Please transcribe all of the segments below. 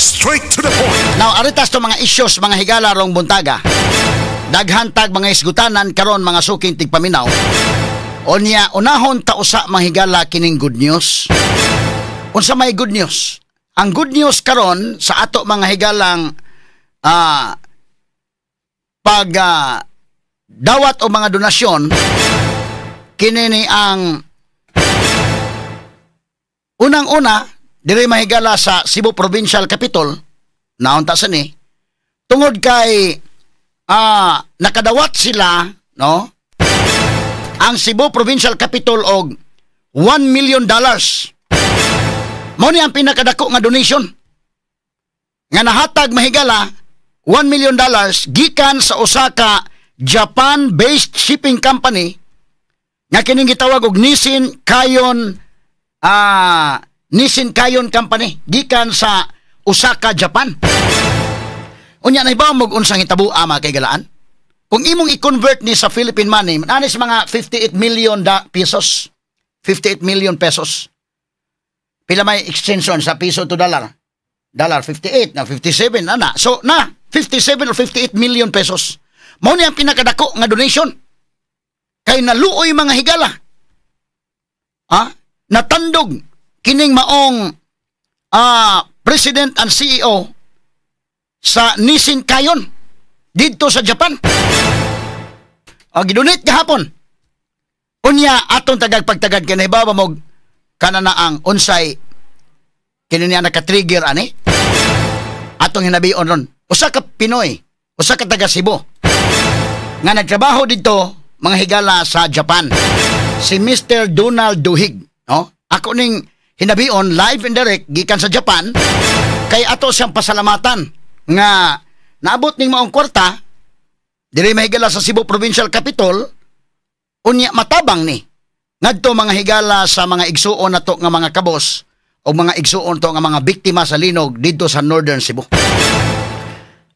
Straight to the point. Now, aritas to mga issues, mga higala, rong buntaga. Daghan tag mga isgutanan karon, mga suking tigpaminaw. Unya, unahon ta usa, mga higala, kining good news. Unsa may good news? Ang good news karon sa ato, mga higalang, pag dawat o mga donasyon kini ni ang unang-una diri, mahigala, sa Cebu Provincial Capitol. Naunta sa ni tungod kay nakadawat sila, no, ang Cebu Provincial Capitol og $1 million. Mao ni ang pinakadako nga donation nga nahatag, mahigala, $1 million gikan sa usa ka Japan-based shipping company nga kining gitawag og Nissin Kayon Company gikan sa Osaka, Japan. Unya, nahibaw mo unsang hitabo, ama kay galaan? Kung imong i-convert ni sa Philippine money, anis mga 58 million da pesos. 58 million pesos. Pila may extension sa piso to dollar? Dollar 58 na 57 na na. So na 57 or 58 million pesos. Mao ni ang pinakadako nga donation. Kay naluoy, mga higala. Ah, natandog kining maong President and CEO sa Nissin Kayon didto sa Japan. O gidonate gahapon. Unya atong tagag pagtagad kay nahibaw mo kana na ang unsay kini niya naka-trigger ani atong hinabion ron. Usa ka Pinoy, usa ka taga Cebu nga nagtrabaho didto, mga higala, sa Japan. Si Mr. Donald Duhig, no? Ako ning hinabion live and direct gikan sa Japan kay ato siyang pasalamatan nga naabot ning maong kwarta diri, mahigala, sa Cebu Provincial Capitol. Unya matabang ni ngadto, mga higala, sa mga igsuon nato nga mga kabos o mga igsuon to nga mga biktima sa linog didto sa Northern Cebu.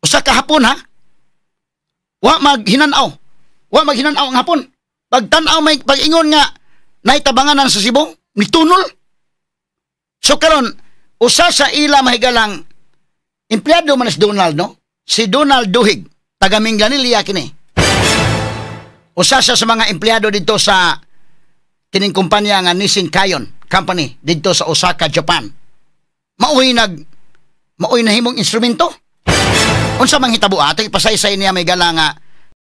Usa ka hapon, ha. Wa maghinanaw. Wa maghinanaw ang hapon. Pagtan-aw may pag-ingon nga naitabanganan sa Cebu, nitunol. So karon usa sa ila, mahigalang, empleyado man si Donald, no? Si Donald Duhig, taga Minglanilla kini. Usa siya sa mga empleyado dito sa kining kumpanya nga Nissin Kayon Company didto sa Osaka, Japan. Maoy nahimong instrumento. Unsa man hitabo, ato ipasaysay niya may gala nga